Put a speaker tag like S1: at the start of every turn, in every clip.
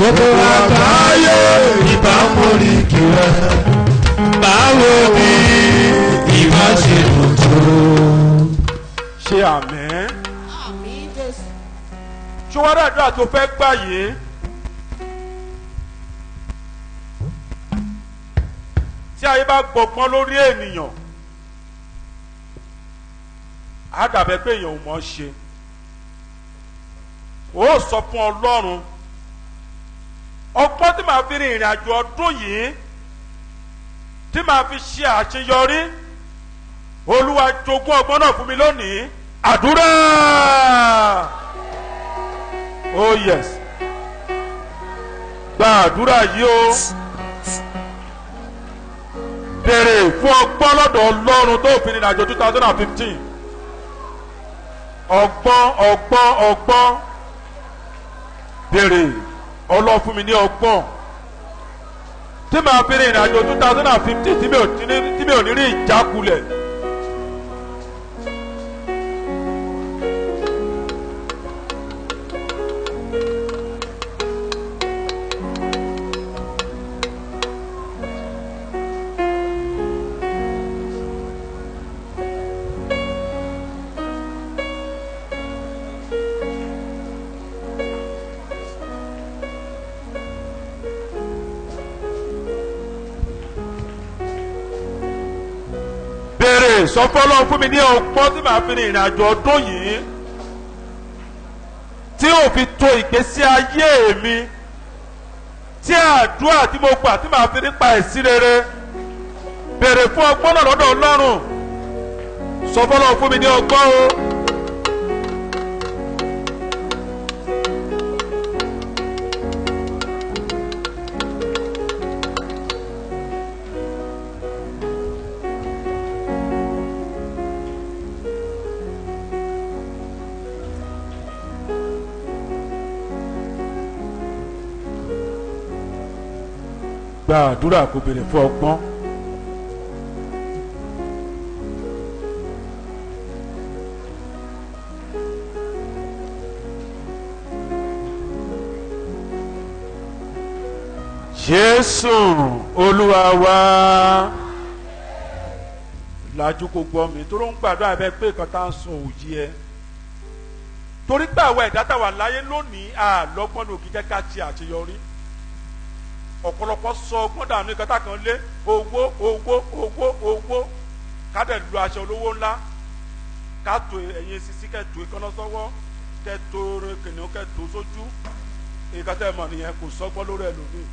S1: Gbogbo àgbáyé ìbá móríkì rẹ. Báwo ni ìbá ṣe dùn tó?
S2: Ṣe àmín.
S3: Àmín Jésù.
S2: Ṣé wàá dàdúrà tó fẹ́ gbà yìí? Tí ayé bá gbọ̀gbọ́n lórí ènìyàn, á dàbẹ́ pé èèyàn ò mọ̀ ọ́ ṣe. Ó sọ fún Ọlọ́run, ọgbọ́n tí màá fi rin ìrìn àjò ọdún yìí, tí màá fi ṣe àṣeyọrí, Olúwa jogún ọgbọ́n náà fún mi lónìí. Àdúrà. Oh yes, gba àdúrà yìí o. Béèrè fún ọgbọ́n lọ́dọ̀ Ọlọ́run tó fi rìnrìn àjò 2015. Ọgbọ́n, ọgbọ́n, ọgbọ́n. Béèrè Ọlọ́run fún mi ní ọgbọ́n tí màá fi rìnrìn àjò 2015 tí mi ò ní rí ìjákulẹ̀. Sọ fọlọ́run fún mi ní ọgbọ́n tí màá fi rin ìrìn àjò ọdún yìí, tí ò fi to ìgbésí ayé mi, tí àdúrà tí mo gbà tí màá fi nípa ẹ̀sí rere. Béèrè fún ọgbọ́n náà lọ́dọ̀ Ọlọ́run. Sọ fọlọ́run fún mi ní ọgbọ́n o. Gba àdúrà kó béèrè fún ọgbọ́n. Jésù Olúwa wa. Làjú kò gbọ́ mi tó ló ń gbàdúrà bẹ́ẹ̀ pé nǹkan tá à ń sọ òye ẹ. Torí pé àwọn ẹ̀dá tá wà láyé lónìí àlọ́gbọ́n ní òkè jẹ́ ká ṣe àṣeyọrí. Ọ̀pọ̀lọpọ̀ sọ ọgbọ́n dànù nǹkan tá kan lé owó owó owó owó, ká dẹ̀ lu aṣọ olówó ńlá, ká tó ẹ̀yìn sisi, kẹ́ tó ìkànnà sọ́wọ́, kẹ́ tó kìnìún, kẹ́ tó sójú. Nǹkan tẹ́ mọ̀ nìyẹn, kò sọ́gbọ́n lórí ẹlòmíì.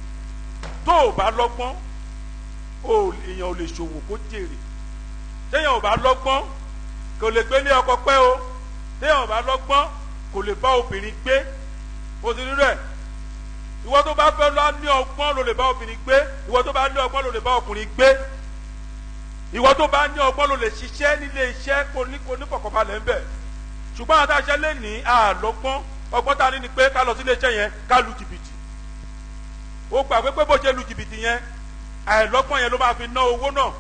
S2: Tó o bá lọ́gbọ́n, èèyàn ò lè ṣòwò kó jèrè. Téèyàn ò bá lọ́gbọ́n, kò lè gbé ní ọkọ pẹ́ o. Téèyàn ò bá lọ́gbọ́n, kò lè bá obìnrin gbé. O ti rí rẹ̀. Ìwọ tó bá fẹ́ lọ ní ọgbọ́n ló lè bá obìnrin gbé. Ìwọ tó bá ní ọgbọ́n ló lè bá ọkùnrin gbé. Ìwọ tó bá ní ọgbọ́n ló lè ṣiṣẹ́ nílé iṣẹ́ kò ní fọkànbalẹ̀ ń bẹ̀. Ṣùgbọ́n àwọn táṣẹ́ lè ní àlọ́gbọ́n. Ọgbọ́n tá a ní ni pé ká lọ sí ilé iṣẹ́ yẹn ká lu jìbìtì. Ó gbà pé bó ṣe lu jìbìtì yẹn, àìlọ́gbọ́n yẹn ló máa fi ná owó náà.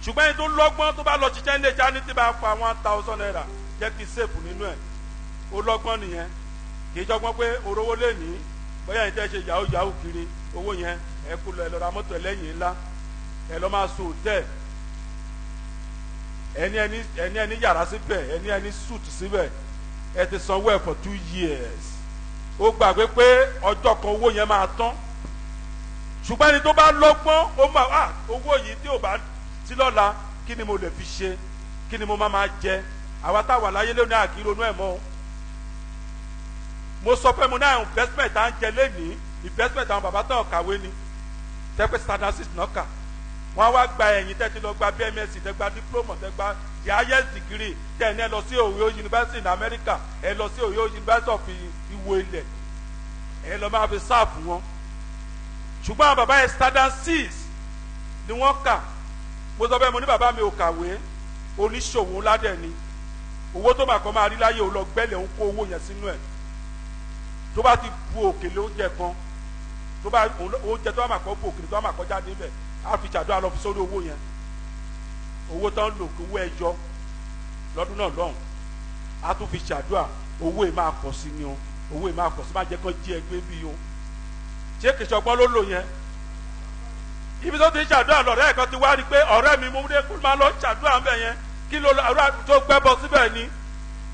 S2: Ṣùgbọ́n ẹni tó lọ́gbọ́n tó bá lọ ṣiṣẹ́ nílé iṣẹ́ ní tí bá pa 1,000 naira jẹ́ kí sèfù nínú ẹ̀. Ó lọ́gbọ́n nìyẹn. Kì í jọgbọ́n pé orówó lè ní bóyá yìí tẹ́ ṣe yahoo yahoo kiri owó yẹn, ẹ kú lọ ẹ lọ ra mọ́tò ẹlẹ́yìn ńlá, ẹ lọ máa sùn hòtẹ́ẹ̀, ẹni ẹni yàrá síbẹ̀, ẹni ẹni suit síbẹ̀, ẹ ti sanwó ẹ for 2 years. Ó gbàgbé pé ọjọ́ kan owó yẹn máa tán. Ṣùgbọ́n ẹni tó bá lọ́gbọ́n ó máa owó yìí tí ò bá sí lọ́la, kí ni mo lè fi ṣe, kí ni mo máa jẹ. Àwa táwa láyé lónìí àkìrò inú ẹ̀ mọ́. Mo sọ pé mo ní àwọn investment à ń jẹ lẹ́nìí, investment àwọn bàbá tán kàwé ni, tẹ́pẹ́ standard 6 náà kà. Wọ́n wá gba ẹ̀yìn tẹ́ ti lọ gba BMSc, tẹ́ gba diploma, tẹ́ gba the highest degree, tẹ́ ẹ̀ lọ sí Ohio University in America, ẹ lọ sí Ohio University of Iwo Ilẹ̀, ẹ lọ máa fi sáàfù wọn. Ṣùgbọ́n àwọn bàbá yẹn standard 6 ni wọ́n kà. Mo sọ bẹ́ẹ̀, mo ní bàbá mi ò kàwé, oníṣòwò ńlá dẹ̀ ni. Owó tó máa kọ́ máa rí láyé, òun lọ gbẹ́lẹ̀, òun kó owó yẹn sínú ẹ̀. Tó bá ti bu òkèlè oúnjẹ kan, tó bá oúnjẹ tó bá máa kọ́ bu òkèlè tó bá máa kọ́ jáde níbẹ̀, á fi ṣàdúrà lọ fi sórí owó yẹn. Owó tó ń lò kí owó ẹyọ lọ́dún náà lọ́hùn, á tún fi ṣàdúrà, owó yìí máa pọ̀ sí ni o, owó yìí máa pọ̀ sí, má jẹ́ kó jí ẹgbẹ́ bí o. Ṣé kìí ṣọgbọ́n ló lò yẹn? Ibi tó ti ń ṣàdúrà lọ̀rẹ́ ẹ̀kan ti wá rí i pé ọ̀rẹ́ mi mú dé kó máa lọ ṣàdúrà ńbẹ̀ yẹn. Kí ló lọ tó gbẹ́bọ síbẹ̀ ni?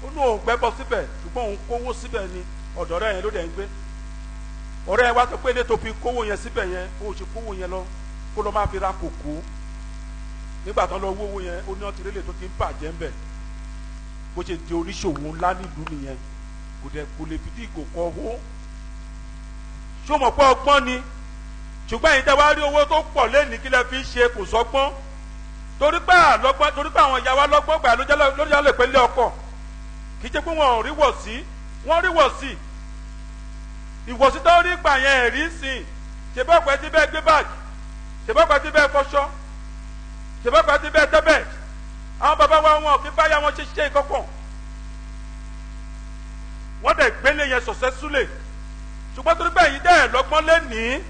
S2: Ó ní òun gbẹ́bọ síbẹ̀, ṣùgbọ́n òun kówó síbẹ̀ ni. Ọ̀dọ̀ ọ̀rẹ́ yẹn ló dẹ̀ ń gbé. Ọ̀rẹ́ yẹn wá sọ pé ilé tó fi kówó yẹn síbẹ̀ yẹn, ó ṣe kówó yẹn lọ kó lọ máa fi ra kòkó. Nígbà tán lọ wówó yẹn, ó ní ọtí rélé tó ti ń bàjẹ́ ńbẹ̀. Bó ṣe di oníṣòwò ńlá nílùú nìyẹn. Kò dẹ̀ kò lè fi dí ìgò kọ owó. Ṣé o mọ̀ pé ọgbọ́n ni? Ṣùgbọ́n ẹ̀yin tẹ́ wá rí owó tó pọ̀ lẹ́nìí, kí lẹ fi ń ṣe? Kò sọ́gbọ́n. Torí pé àlọ́gbọ́n, torí pé àwọn ìyá wa lọ́gbọ́n gbà ló jẹ́ lè pé lé ọkọ̀. Kì í ṣe pé wọn ò rí wọ̀ sí, wọ́n rí wọ̀ sí. Ìwọ̀sí tó rí gbà yẹn ẹ̀rí sìn. Ṣèbí ọ̀pẹ tí bẹ́ẹ̀ gbé báàgì, ṣèbí ọ̀pẹ tí bẹ́ẹ̀ fọṣọ, ṣèbí ọ̀pẹ tí bẹ́ẹ̀ tẹ́bẹ̀. Àwọn bàbá wa wọn kì í báyà wọn ṣe ṣe ìkọ̀kọ̀. Wọ́n dẹ̀ gbélé yẹn successfully. Ṣùgbọ́n torí pé ẹ̀yin dẹ̀ lọ́gbọ́n lẹ́nìí,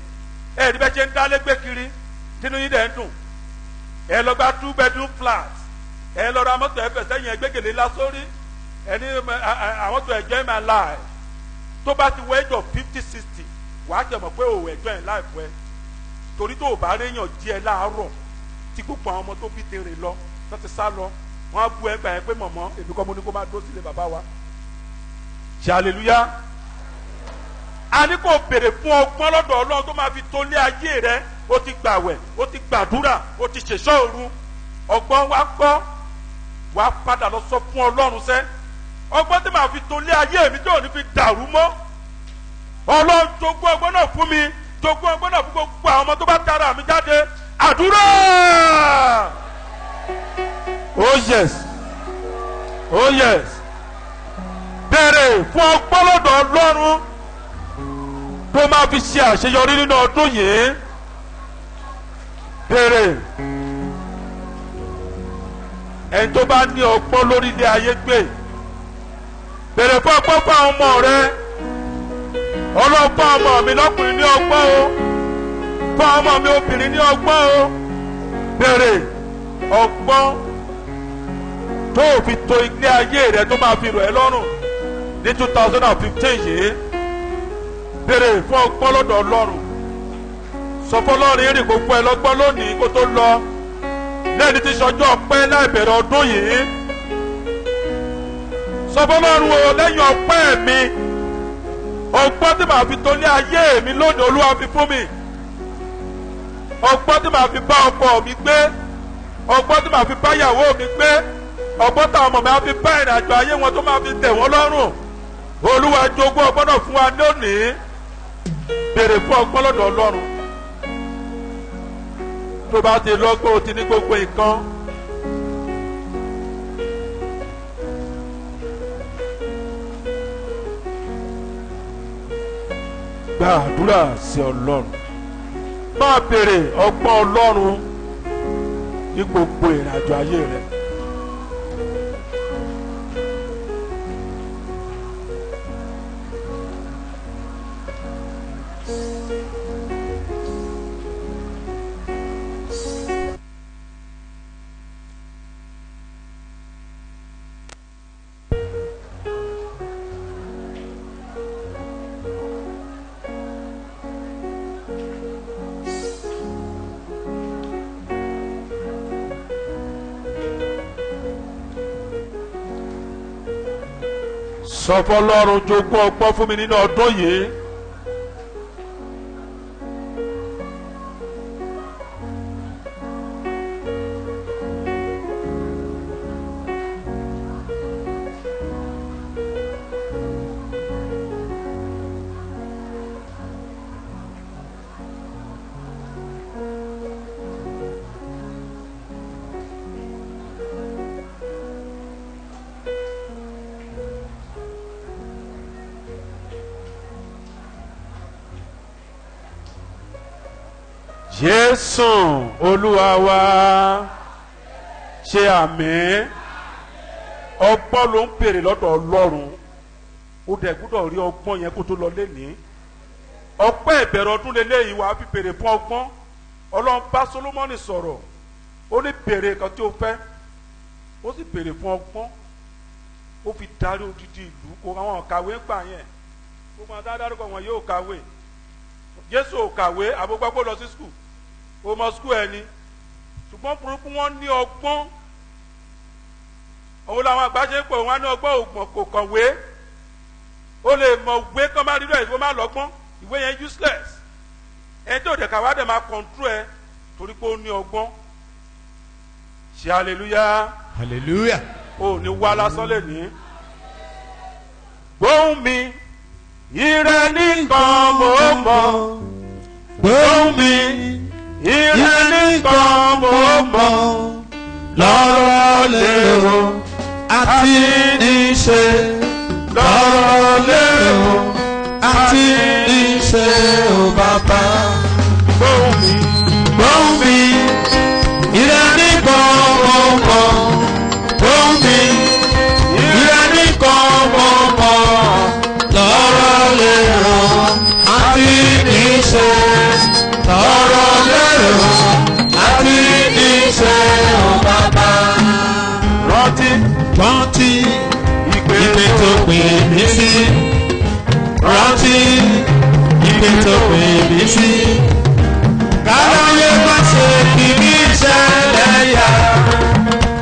S2: ẹ̀rí bẹ́ẹ̀ ṣe ń dálé gbé kiri, tínú yín dẹ̀ ń dùn. Ẹ lọ gba 2 bedroom flat, ẹ lọ ra mọ́tò ẹ̀fẹ̀ sẹ́yìn ẹgbẹ́gẹ̀lé lásórí, ẹni àwọn tó enjoy my life. Tó bá ti wọ age of 50, 60, wàá jẹ́ mọ̀ pé o enjoy life ẹ. Torí tó o bá réyàn jí ẹ láàárọ̀ tí gbogbo àwọn ọmọ tó bí tèrè lọ tó ti sá lọ, wọ́n á bu ẹ gbà yẹn pé mọ̀mọ́ èmi kọ́ mo ní kó má dó sílé bàbá wa. Ṣe hallelujah. A ní kò béèrè fún ọgbọ́n lọ́dọ̀ Ọlọ́run tó máa fi tó lé ayé rẹ. Ó ti gbàwẹ̀, ó ti gbàdúrà, ó ti ṣèṣọ́ òru. Ọgbọ́n wa kọ́, wàá padà lọ sọ fún Ọlọ́run sẹ́, ọgbọ́n tí màá fi tó lé ayé mi tí ò ní fi dàrú mọ́. Ọlọ́run jogún ọgbọ́n náà fún mi, jogún ọgbọ́n náà fún gbogbo àwọn ọmọ tó bá tara mi jáde. Àdúrà. Oh yes, oh yes. Béèrè fún ọgbọ́n lọ́dọ̀ Ọlọ́run tó máa fi ṣe àṣeyọrí nínú ọdún yìí. Béèrè. Ẹni tó bá ní ọgbọ́n lórí ilé ayé gbé. Béèrè fún ọgbọ́n fún àwọn ọmọ rẹ. Ọlọ́run fún ọmọ mi lọ́kùnrin ní ọgbọ́n o, fún ọmọ mi obìnrin ní ọgbọ́n o. Béèrè ọgbọ́n tó o fi to ilé ayé rẹ tó máa fi rọ̀ ẹ́ lọ́rùn ní 2015 yìí. Béèrè fún ọgbọ́n lọ́dọ̀ Ọlọ́run. Sọ fún Ọlọ́run rìn gbogbo ẹ lọ́gbọ́n lónìí kó tó lọ. Lẹ́ni tí sọjọ́ ọpẹ́ láì bẹ̀rẹ̀ ọdún yìí. Sọ fún Ọlọ́run o, lẹ́yìn ọpẹ́ mi, ọgbọ́n tí màá fi tó ní ayé mi lónìí Olúwa fi fún mi. Ọgbọ́n tí màá fi bá ọkọ mi gbé, ọgbọ́n tí màá fi bá ìyàwó mi gbé, ọgbọ́n táwọn ọmọ mi á fi bá ìrìnàjò ayé wọn tó máa fi tẹ̀ wọ́n lọ́rùn. Olúwa jogún ọgbọ́n náà fún wa lónìí. Béèrè fún ọgbọ́n lọ́dọ̀ Ọlọ́run. Tó bá ti lọ́gbọ́n, o ti ní gbogbo nǹkan. Gbàdúrà sí Ọlọ́run. Máa béèrè ọgbọ́n Ọlọ́run ní gbogbo ìrìnàjò ayé rẹ. Sọ fọ́lọ́run jogún ọgbọ́n fún mi nínú ọdún yìí. Jésù Olúwa wa, ṣe àmín. Ọgbọ́n ló ń béèrè lọ́dọ̀ Ọlọ́run. Ó dẹ̀ gbúdọ̀ rí ọgbọ́n yẹn kó tó lọ lénìí. Ọpẹ́ ìbẹ̀rẹ̀ ọdún lélẹ́yìí wàá fi béèrè fún ọgbọ́n. Ọlọ́run bá Sólómọ́nì sọ̀rọ̀, ó ní béèrè kan tí ó fẹ́, ó sì béèrè fún ọgbọ́n. Ó fi darí odidi ìlú. Kó àwọn kàwé ń gbà yẹn, gbogbo àwọn dárúkọ wọn yóò kàwé. Jésù ò kàwé, àbúgbàgbọ́ lọ sí skul, ó mọ skul ẹni, ṣùgbọ́n burúkú wọn ní ọgbọ́n. Òun làwọn àgbà ṣe ń pè wọn ní ọgbọ́n ògbọ̀n kò kànwé. Ó lè mọ ìwé kán má rí rẹ̀, ìwé má lọ́gbọ́n, ìwé yẹn useless. Ẹni tó dẹ̀ kàwé á dẹ̀ máa control ẹ torí pé ó ní ọgbọ́n. Ṣe hallelujah.
S1: Hallelujah.
S2: Ó ní wá lásán lè ní. Gbóhùn mi, ire nìkan mo mọ̀.
S1: Gbóhùn mi,
S2: ire nìkan mo mọ̀.
S1: Lọ́rọ̀ lérò àti níṣe. Lọ́rọ̀ lérò àti níṣe ò bàbá.
S2: Gbóhùn mi.
S1: Gbóhùn mi, ire nìkan mo mọ̀. Gbóhùn mi, ire nìkan mo mọ̀. Lọ́rọ̀ lérò àti níṣe. Lọ́rọ̀ lérò àti níṣe ò bàbá.
S2: Rántí.
S1: Rántí
S2: ìpè
S1: ìpè tó pè mí sí. Rántí ìpè tó pè mí sí. Káráyé má ṣe fi mí ṣẹlẹ́yà.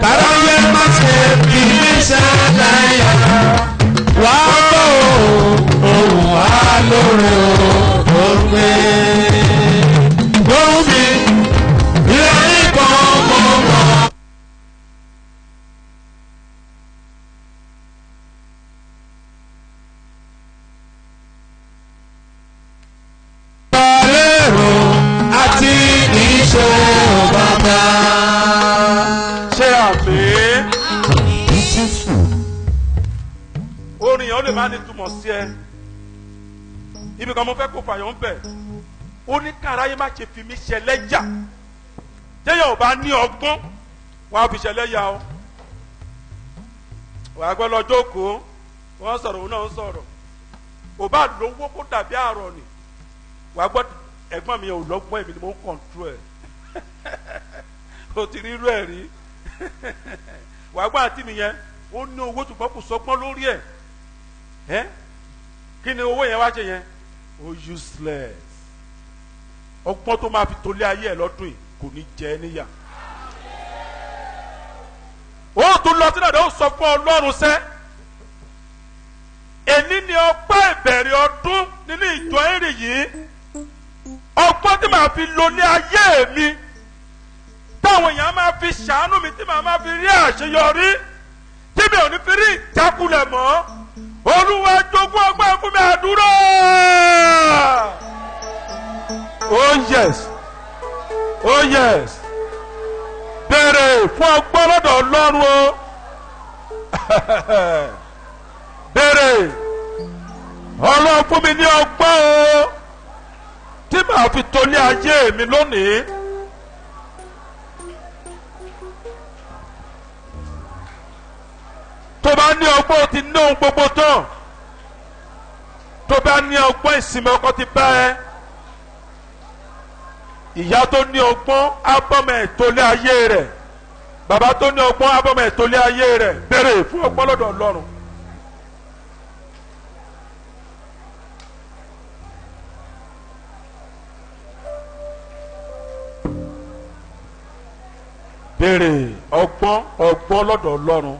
S1: Káráyé má ṣe fi mí ṣẹlẹ́yà. Wá gbọ́ ohùn alóore ò gbé. Gbóhùn mi, ìrẹ́lẹ̀ kan mọ̀ mọ́. Lérò àti níṣe ò bàbá.
S2: Ṣé àmì. Orin yẹn ó lè má ní túmọ̀ sí ẹ. Ibi kan mo fẹ́ kó fàyọ̀ ń bẹ̀. Ó ní káráyé má ṣe fi mí ṣẹlẹ́yà. Téèyàn ò bá ní ọgbọ́n, wọ́n á fi ṣẹlẹ́yà o. Wàá gbọ́ lọ jókòó, wọ́n sọ̀rọ̀, òun náà ń sọ̀rọ̀. Ò bá lówó kó dàbí àrọ̀ ni. Wàá gbọ́ ẹ̀gbọ́n mi ò lọ́gbọ́n, èmi ni mo ń kọ̀ǹtró ẹ̀. O ti rí irú ẹ̀ rí. Wàá gbọ́ àǹtí mi yẹn, ó ní owó ṣùgbọ́n kò sọgbọ́n lórí ẹ̀. Ẹ́ kí ni owó yẹn wá ṣe yẹn? Ó useless. Ọgbọ́n tó máa fi tolé ayé ẹ̀ lọ́dún yìí kò ní jẹ ẹ́ níyà. Ó tún lọ sínú àdó sọ fún Ọlọ́run sẹ́. Èní ni ọpẹ́ ìbẹ̀rẹ̀ ọdún nínú ìjọ èrè yìí. Ọgbọ́n tí màá fi lólé ayé mi, táwọn èèyàn máa fi ṣàánú mi, tí màá máa fi rí àṣeyọrí, tí mi ò ní fi rí ìjákulẹ̀ mọ́. Olúwa jogún ọgbọ́n fún mi, àdúrà. Oh yes, oh yes. Béèrè fún ọgbọ́n lọ́dọ̀ Ọlọ́run o. Béèrè, Ọlọ́run fún mi ní ọgbọ́n o, tí màá fi tolé ayé mi lónìí. Tó bá ní ọgbọ́n, o ti ní ohun gbogbo tán. Tó bá ní ọgbọ́n, ìsinmi ọkọ ti bá ẹ. Ìyá tó ní ọgbọ́n ábọ́mọ ìtòlé ayé rẹ̀. Bàbá tó ní ọgbọ́n ábọ́mọ ìtòlé ayé rẹ̀. Béèrè fún ọgbọ́n lọ́dọ̀ Ọlọ́run. Béèrè ọgbọ́n, ọgbọ́n lọ́dọ̀ Ọlọ́run.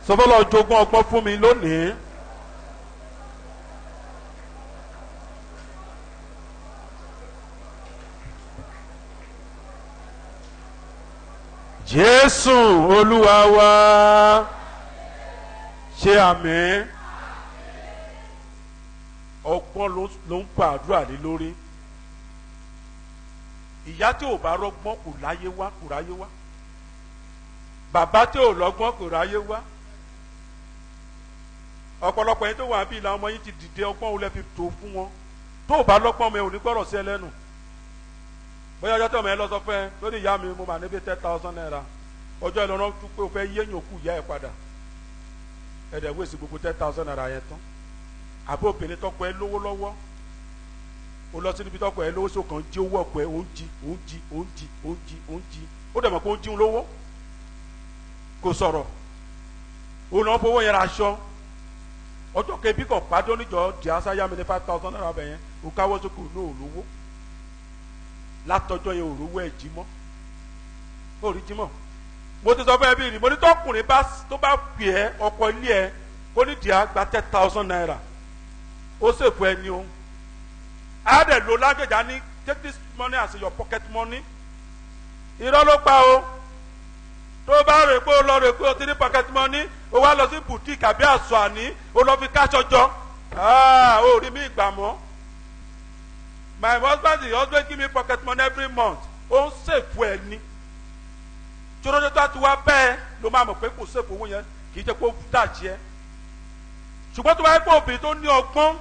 S2: Sọfọlọ jogún ọgbọ́n fún mi lónìí. Jésù Olúwa wa, ṣe àmín. Ọgbọ́n ló ń gbàdúrà lé lórí. Ìyá tí ò bá rọ́gbọ́n kò láyé wá, kò ráyé wá. Bàbá tí ò lọ́gbọ́n kò ráyé wá. Ọ̀pọ̀lọpọ̀ yín tó wà bí làwọn ọmọ yín ti dìde, ọgbọ́n wo lẹ fi tó fún wọn? Tó o bá lọ́gbọ́n, mi ò ní gbọ́rọ̀ sí ẹ lẹ́nu. Bóyá ọjọ́ tí ọmọ yẹn lọ sọ fún ẹ lórí ìyá mi, mo mà níbi ₦10,000. Ọjọ́ ìlọrin tún pé o fẹ́ yéèyàn kú ìyá ẹ padà. Ẹ̀dẹ̀ wéèsì gbogbo ₦10,000 yẹn tán. Àbó obìnrin tọkọ ẹ lówó lọ́wọ́, o lọ sí níbi tọkọ ẹ lówó sókàn, jí owó ọkọ ẹ, ó ń jí, ó ń jí, ó ń jí, ó ń jí, ó ń jí. Ó dẹ̀ mọ̀ pé ó ń jí lówó, kò sọ̀rọ̀. Ó lọ́ fowó yẹn ra aṣọ, Ọjọ́ kẹbí kan pàdé oníjọ di asáyá mi ní 5,000 naira bẹ̀ yẹn, o káwọ́ sókè ní òrówó. Látọjọ́ yẹn òrówó ẹ̀ jí mọ́, ó rí jí mọ́. Mo ti sọ fún ẹbí rí, mo ní tọkùnrin bá tó bá pè ẹ́ ọkọ ilé ẹ kó ní dìá gba 10,000 naira, ó sèfù ẹni o. Á dẹ̀ lo lágbèjà ní take this money as your pocket money. Irọ́ ló pa o. Tó bá rè pé o lọ rè pé o ti ní pocket money, o wá lọ sí boutique àbí àṣọ àní, o lọ fi káṣọ jọ, o rí mi ìgbà mọ́. My husband is always give me pocket money every month. Ó ń sèfù ẹ ní. Tòròdé tó a ti wá bẹ́ẹ̀ ló máa mọ̀ pé kò sèfù owó yẹn, kì í jẹ́ kó dàjẹ́. Ṣùgbọ́n tó bá yẹ kó obìnrin tó ní ọgbọ́n,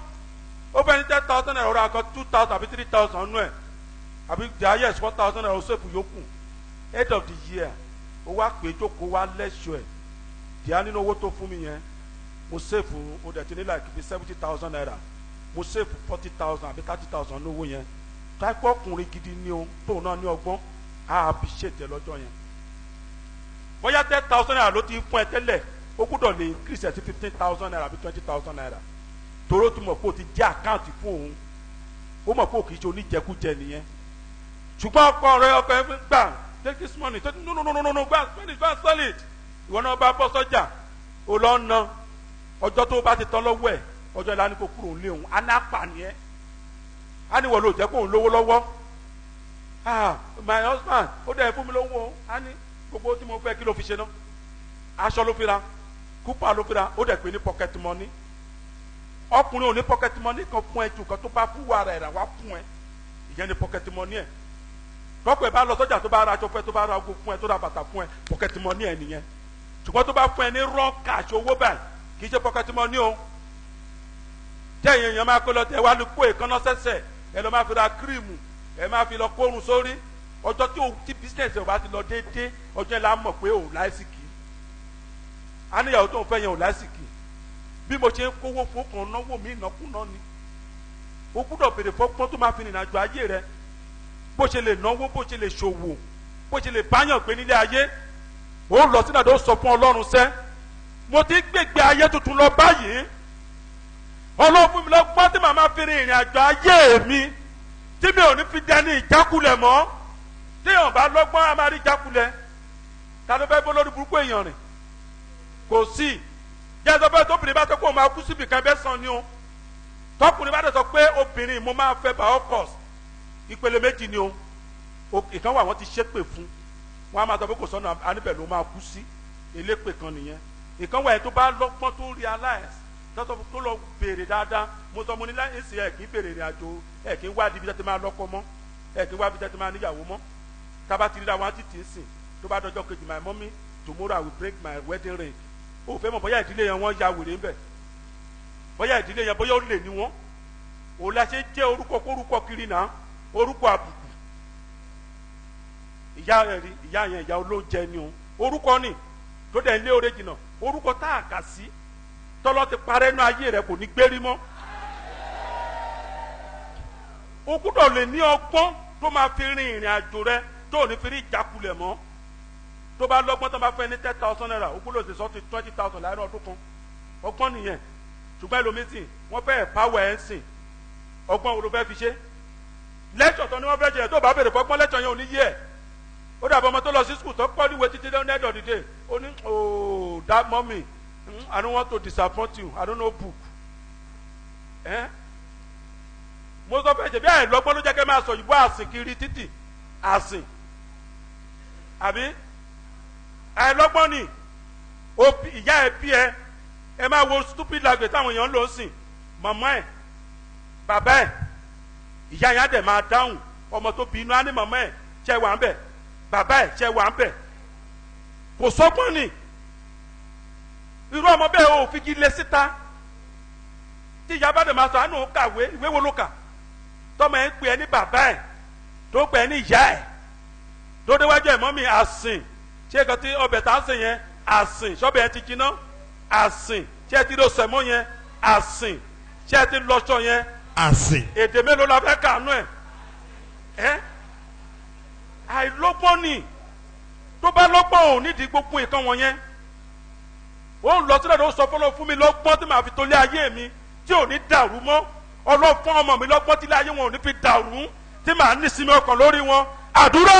S2: ó fẹ́ ní 10,000 naira ọ̀rọ̀ àkọ́ 2,000 àbí 3,000 nù ẹ̀, àbí the highest 4,000 naira ó sèfù yòókù. End of the year, ó wá pé jókòó wá lẹ́ṣọ̀ ẹ̀. Díà nínú owó tó fún mi yẹn, mo sèfù ó dẹ̀ ti ní like bí 70,000 naira, mo sèfù 40,000 àbí 30,000 ní owó yẹn. Táìpọ̀ ọkùnrin gidi ni o, tóun náà ní ọgbọ́n, á appreciate ẹ lọ́jọ́ yẹn. Bóyá 10,000 naira ló ti fún ẹ tẹ́lẹ̀, ó gbúdọ̀ lè increase ẹ sí 15,000 naira àbí 20,000 naira. Toró ti mọ̀ pé o ti jẹ́ àkáǹtì fún òun, ó mọ̀ pé o kì í ṣe oníjẹkújẹ nìyẹn. Ṣùgbọ́n ọkọ rẹ ọkọ ẹ fi gbà, take this money, take no no no no no, go and spend it, go and sell it. Ìwọ náà bá bọ́ sọ́jà, o lọ ná. Ọjọ́ tó bá ti tán lọ́wọ́ ẹ̀, ọjọ́ ìlànà ni kò kúrò nílé òun, á ní apà nìyẹn. Á ní wọ́n ló jẹ́ kó òun lówó lọ́wọ́. Ah, my husband, ó dẹ̀ fún mi lówó, á ní gbogbo tí mo fẹ́ kí ló fi ṣe ná. Aṣọ ló fi ra, kúpà ló fi ra, ó dẹ̀ pé ní pocket money. Ọkùnrin ò ní pocket money kan fún ẹ ju kan tó bá fún wàrà ẹ̀rà wá fún ẹ. Ìyẹn ní pocket money ẹ̀. Tọ́pọ̀ ẹ̀ bá lọ sọ́jà tó bá ra aṣọ fún ẹ, tó bá ra ogun fún ẹ, tó ra bàtà fún ẹ, pocket money ẹ̀ nìyẹn. Ṣùgbọ́n tó bá fún ẹ ní raw cash owó báyìí, kì í ṣe pocket money o. Tẹ́ ẹ̀yin èèyàn máa kó lọ tẹ wá lọ kó èékánná sẹ́sẹ̀, ẹ lọ máa fi ra kírìmù, ẹ máa fi lọ kórun sórí. Ọjọ́ tí o ti business ẹ̀ bá ti lọ déédéé, ọjọ́ yẹn la mọ̀ pé ò láìsìkì. A ní ìyàwó tó ń fẹ́ yẹn ò láìsìkì. Bí mo ṣe ń kówó fún kan náwó mi ìnákúná ni. O gbúdọ̀ béèrè fọ́gbọ́n tó máa fi rìnrìn àjò ayé rẹ. Bó ṣe lè náwó, bó ṣe lè ṣòwò, bó ṣe lè báyàn gbé nílé ayé. Ó lọ sínú àdó sọ fún Ọlọ́run sẹ́. Mo ti gbègbè ayé tuntun lọ báyìí. Ọlọ́run fún mi lọ́gbọ́n tí màá máa fi rin ìrìn àjò ayé mi, tí mi ò ní fi dẹni ìjákulẹ̀ mọ́. Téèyàn bá lọ́gbọ́n á máa rí ìjákulẹ̀. Ta ló fẹ́ bó lórí burúkú èèyàn rìn? Kò sí. Jẹ́ sọ pé tóbìnrin bá sọ pé òun máa kú síbi kan bẹ́ẹ̀ sàn ni o. Tọkùnrin bá dẹ̀ sọ pé obìnrin mo máa fẹ́ by all cost. Ìpele méjì ni o. Ìkan wà wọ́n ti ṣépè fún. Wọ́n á máa sọ pé kò sọ́nà aníbẹ̀ ló máa kú sí. Elépè kan nìyẹn. Ìkan wà yẹn tó bá lọ́gbọ́n tó realize tọ́tọ́ tó lọ béèrè dáadáa. Mo sọ mo ní láyé sí ẹ̀ kì í béèrè ìrìn àjò, ẹ̀ kì í wá ibi tẹ́ ti máa lọ́kọ mọ́, ẹ̀ kì í wá ibi tẹ́ ti máa níyàwó mọ́. Tába ti rí ra wọn á ti tì í sìn. Tó bá dọjọ́ kejì, my mommy, tomorrow I will break my wedding ring. O fẹ́ mọ̀ bóyá ìdílé yẹn wọ́n ya wèrè ńbẹ̀, bóyá ìdílé yẹn bóyá ó lè ní wọ́n. O la ṣe jẹ́ orúkọ kórúkọ kiri náà, orúkọ àbùkù. Ìyá rẹ̀ rí, ìyá yẹn ìyá olóúnjẹ ni o. Orúkọ ni tó dẹ̀ ń lé oore jìnnà, orúkọ tá a kà sí tọ́lọ́ ti parẹ́ nú ayé rẹ̀ kò ní gbérí mọ́. O gbúdọ̀ lè ní ọgbọ́n tó máa fi rin ìrìn àjò rẹ tó ò ní fi rí ìjákulẹ̀ mọ́. Tó bá lọ́gbọ́n tó bá fẹ́ ní 10,000 naira, o gbúdọ̀ ṣe sọ ti 20,000 láàárín ọdún kan. Ọgbọ́n nìyẹn. Ṣùgbọ́n ẹlòmíín sìn, wọ́n fẹ́ empower ẹ̀ ń sìn. Ọgbọ́n wo ló fẹ́ fi ṣe? Lẹ́tọ̀ tán ni wọ́n fẹ́ ṣe, tó bá béèrè fọ́gbọ́n lẹ́tọ̀ yẹn ò ní yé ẹ̀. Ó dàbọ̀ ọmọ tó lọ sí school tó kọ́ níwèé títí dé end of the day. Ó ní oh that mommy, I don't want to disappoint you, I don't know book. Eh? Mo sọ fẹ́ ṣe bí àìlọ́gbọ́n ló jẹ́ kẹ́ máa sọ ìbò àsìn kiri títì àsìn. Àbí? Àìlọ́gbọ́n ni ìyá ẹ bí ẹ, ẹ máa wo stupid language táwọn èèyàn ń lò ó sìn. Màmá ẹ, bàbá ẹ, ìyá yẹn á dẹ̀ máa dáhùn. Ọmọ tó bí inú á ní màmá ẹ, ṣe wà ń bẹ̀? Bàbá ẹ, ṣe wà ń bẹ̀? Kò sọ́gbọ́n ni. Irú ọmọ bẹ́ẹ̀ o fi kí lé síta. Tí ìyá bá dẹ̀ máa sọ, àánú kàwé, ìwé wo ló kà? Tọ́mọ ẹ ń pè ẹ ní bàbá ẹ, tó pè ẹ ní ìyá ẹ, tó déwájú ẹ mọ́mí àsìn. Ṣé nǹkan tí ọbẹ̀ tá a sè yẹn àsìn, ṣọ́bẹ̀ ẹ ti jiná àsìn, ṣé ẹ ti lọ sẹ̀mọ́ yẹn àsìn, ṣé ẹ ti lọ́ṣọ yẹn
S1: àsìn.
S2: Èdè mélòó la fẹ́ kànú ẹ̀? Ẹ́ àìlọ́gbọ́n ni. Tó bá lọ́gbọ́n ò nídìí gbogbo nǹkan wọ̀nyẹn. Ó ń lọ sílẹ̀ ló sọ fọlọ́ fún mi lọ́gbọ́n tí màá fi tolé ayé mi tí ò ní dàrú mọ́. Ọlọ́run fún ọmọ mi lọ́gbọ́n tí ilé ayé wọn ò ní fi dàrú, tí màá ní sinmi ọkàn lórí wọn. Àdúrà.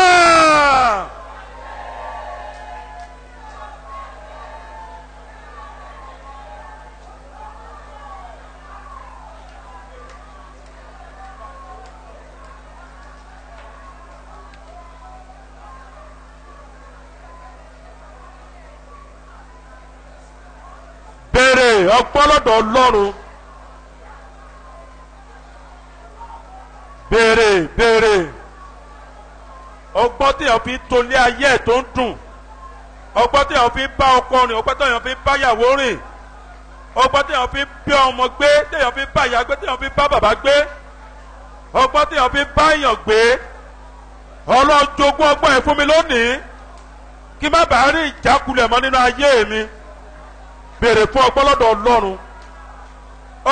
S2: Béèrè ọgbọ́n lọ́dọ̀ Ọlọ́run. Béèrè béèrè ọgbọ́n tí èèyàn fi tolé ayé ẹ̀ tó ń dùn, ọgbọ́n tí èèyàn fi bá ọkọ rìn, ọgbọ́n tí èèyàn fi bá ìyàwó rìn, ọgbọ́n tí èèyàn fi bí ọmọ gbé, tí èèyàn fi bá ìyá gbé, tí èèyàn fi bá bàbá gbé, ọgbọ́n tí èèyàn fi bá èèyàn gbé. Ọlọ́run jogún ọgbọ́n ẹ̀ fún mi lónìí kí má bàa rí ìjákulẹ̀ mọ́ nínú ayé mi. Béèrè fún ọgbọ́n lọ́dọ̀ Ọlọ́run.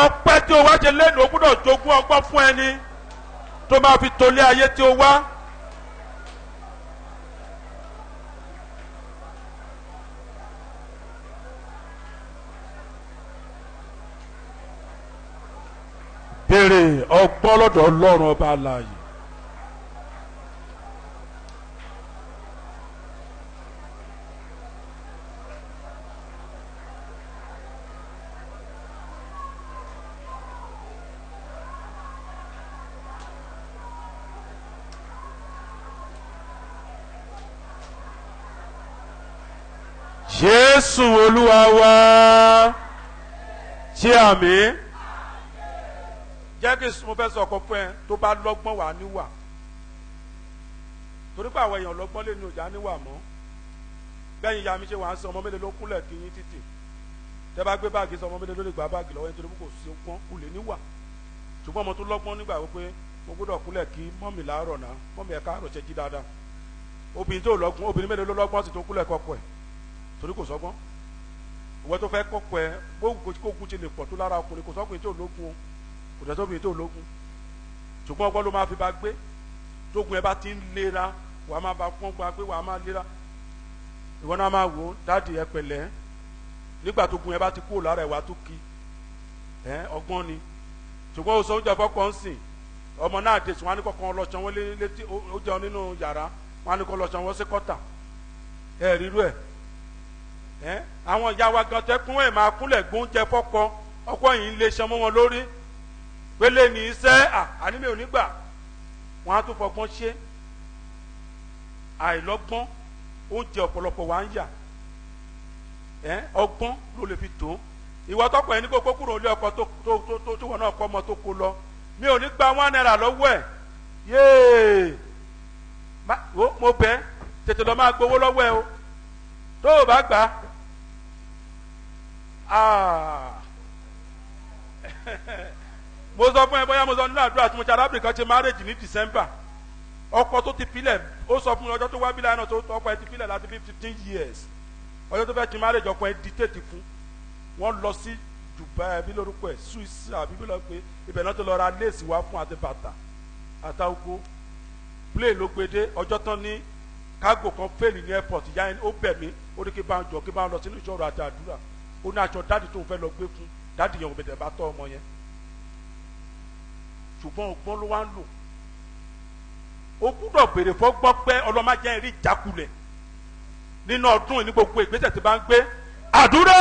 S2: Ọpẹ́ tí o wá ṣe lẹ́nu, o gbọ́dọ̀ jogún ọgbọ́n fún ẹni tó máa fi tolé ayé tí o wá. Béèrè ọgbọ́n lọ́dọ̀ Ọlọ́run ọba alààyè. Jésù Olúwa wa, ṣe àmín. Jẹ́ kí mo fẹ́ sọ ọkọ fún ẹ, tó bá lọ́gbọ́n wà níwà. Torí pé àwọn èèyàn lọ́gbọ́n lè ní ọjà níwà mọ́. Bẹ́ẹ̀ni ìyá mi ṣe wà ń sọ ọmọ mélòó ló kúnlẹ̀ kí yín títì. Tẹ́ bá gbé báàgì sọ ọmọ mélòó ló lè gba báàgì lọ́wọ́ nítorí kò sí ọgbọ́n kò lè níwà. Ṣùgbọ́n ọmọ tó lọ́gbọ́n nígbà wípé mo gbọ́dọ̀ kúnlẹ̀ kí mọ́mì láàárọ̀ náà, mọ́mì ẹ̀ka àròṣe jí dáadáa. Obìnrin tó lọ́gbọ́n, obìnrin mélòó ló lọ́gbọ́n sì tó kúnlẹ̀ kọ́kọ́ ẹ̀, torí kò sọ́gbọ́n. Ìwọ tó fẹ́ kọ́kọ́ ẹ, gbógun ti lè pọ̀ tó lára ọkùnrin, kò sọ́kùnrin tó lógun o, kò dẹ̀ sóbìnrin tó lógun. Ṣùgbọ́n ọgbọ́n ló máa fi bá gbé. Tógun ẹ bá ti ń lera, wàá máa bá fún ọgbà pé wàá máa lera. Ìwọ náà máa wò ó, dáàdì ẹ pẹ̀lẹ́. Nígbà tógun ẹ bá ti kúrò lára ẹ, wàá tó kí ẹ, ọgbọ́n ni. Ṣùgbọ́n o sọ oúnjẹ fọ́kọ ń sìn, ọmọ náà dé sùn, wọn á ní kọ́kọ́ lọ ṣan wọ́n létí, ó jẹun nínú yàrá, wọn á ní kọ́ lọ ṣan wọ́n sí kọ́tà. Ẹ rírú ẹ̀. Àwọn ìyá wa gan tẹkún ẹ máa kúnlẹ̀ gbóúnjẹ fọ́kọ, ọkọ yìí ń lè ṣan mọ́ wọn lórí pélé ní iṣẹ́ àní mi ò ní gbà. Wọn á tún fọgbọ́n ṣe. Àìlọ́gbọ́n oúnjẹ ọ̀pọ̀lọpọ̀ wa ń yà. Ọgbọ́n ló lè fi tó. Ìwọ tọkọ ẹni kókó kúrò lé ọkọ tó tó tó tó wọn náà kọ́ ọmọ tó kó lọ, mi ò ní gba ₦1 lọ́wọ́ ẹ̀. Yéè, mo bẹ̀ tètè lọ máa gbowó lọ́wọ́ ẹ o, tó o bá gbà á. Mo sọ fún ẹ, bóyá mo sọ nínú àdúrà tí mo ṣe, arábìnrin kan ṣe marriage ní December. Ọkọ tó ti filẹ̀, ó sọ fún mi ọjọ́ tó wá bílẹ̀ náà, tó ọkọ ẹ ti filẹ̀ láti 15 years. Ọjọ́ tó fẹ́ ti marriage, ọkọ ẹ dictate fún wọ́n lọ sí Dubai bí lórúkọ ẹ, Swiss àbí bí lọ pé ibẹ̀ náà tó lọ ra léèsì wá fún àti bàtà àtàwùkọ plane ló gbé dé. Ọjọ́ tán ní kágò kan fail ní airport, ìyá yẹn ó bẹ̀ mí, ó ní kí bá ń jọ kí bá ń lọ sínú ìṣòro àti àdúrà. Ó ní aṣọ dáàdì tó ń fẹ́ lọ gbé fún dáàdì yẹn, ò bẹ̀tẹ̀ bá tọ́ ọmọ yẹn. Ṣùgbọ́n ọgbọ́n ló wá ń lò. Ó gbúdọ̀ béèrè fọ́gbọ́n pé ọlọ́mọdé rí ìjákulẹ̀ nínú ọdún yìí ní gbogbo ìgbésẹ̀ tí bá ń gbé. Àdúrà.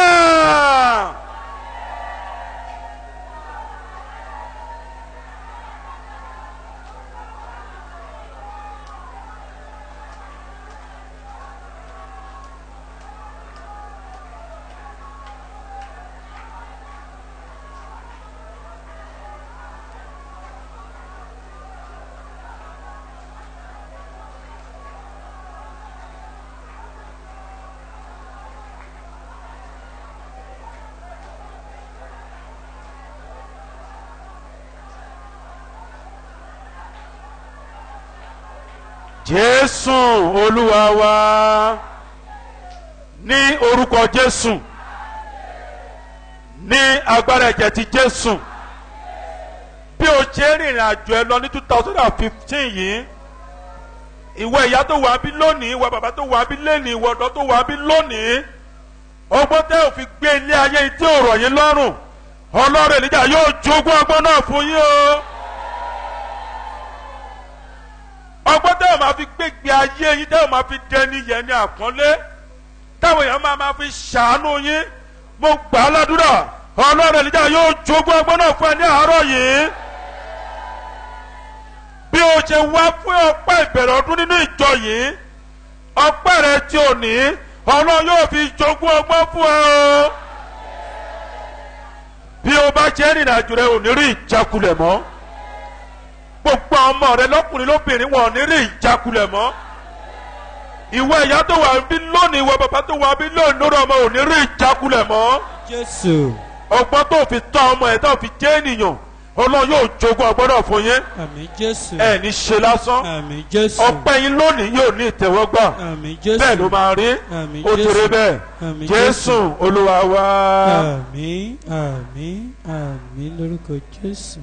S2: Jésù Olúwa wa, ní orúkọ Jésù, ní agbára ẹ̀jẹ̀ ti Jésù, bí o ṣe rìnrìn àjò ẹ lọ ní 2015 yìí, ìwọ ìyá tó wà bí lónìí, ìwọ bàbá tó wà bí lónìí, ìwọ ọ̀dọ́ tó wà bí lónìí, Ọgbọ́n tẹ́ ò fi gbé ilé ayé tí ò rọ̀ yín lọ́rùn, Ọlọ́run Èlíjà yóò jogún ọgbọ́n náà fún yín o. Ọgbọ́n tẹ́ ò máa fi gbégbé ayé yín, tẹ́ ò máa fi dẹni yẹn ní àpọ́nlé, táwọn èèyàn máa fi ṣàánú yín, mo gbà á ládùúrà, Ọlọ́run Èlíjà yóò jogún ọgbọ́n náà fún ẹ ní àárọ̀ yìí. Bí o ṣe wá fún ọpẹ́ ìbẹ̀rẹ̀ ọdún nínú ìjọ yìí, ọpẹ́ rẹ tí ò ní, Ọlọ́run yóò fi jogún ọgbọ́n fún ẹ o. Bí o bá ṣe rìnrìn àjò rẹ, ò ní rí ìjákulẹ̀ mọ́. Gbogbo ọmọ rẹ lọ́kùnrin lóbìnrin, wọn ò ní rí ìjákulẹ̀ mọ́. Ìwọ ìyá tó wà bí lónìí, ìwọ bàbá tó wà bí lónìí lórí ọmọ, ò ní rí ìjákulẹ̀ mọ́.
S3: Jésù.
S2: Ọgbọ́n tó fi tọ́ ọmọ ẹ̀ tó fi jẹ́ ènìyàn, Ọlọ́run yóò jogún ọgbọ́n náà fún yín.
S3: Àmín Jésù.
S2: Ẹ ní ṣe lásán.
S3: Àmín Jésù.
S2: Ọpẹ́ yín lónìí yóò ní ìtẹ́wọ́gbà.
S3: Àmín Jésù.
S2: Bẹ́ẹ̀ ló máa rí.
S3: Àmín
S2: Ó ti rí
S3: Jésù.
S2: bẹ́ẹ̀.
S3: Àmín
S2: Jésù Olúwa wa.
S3: Àmín, àmín, àmín lórúkọ Jésù.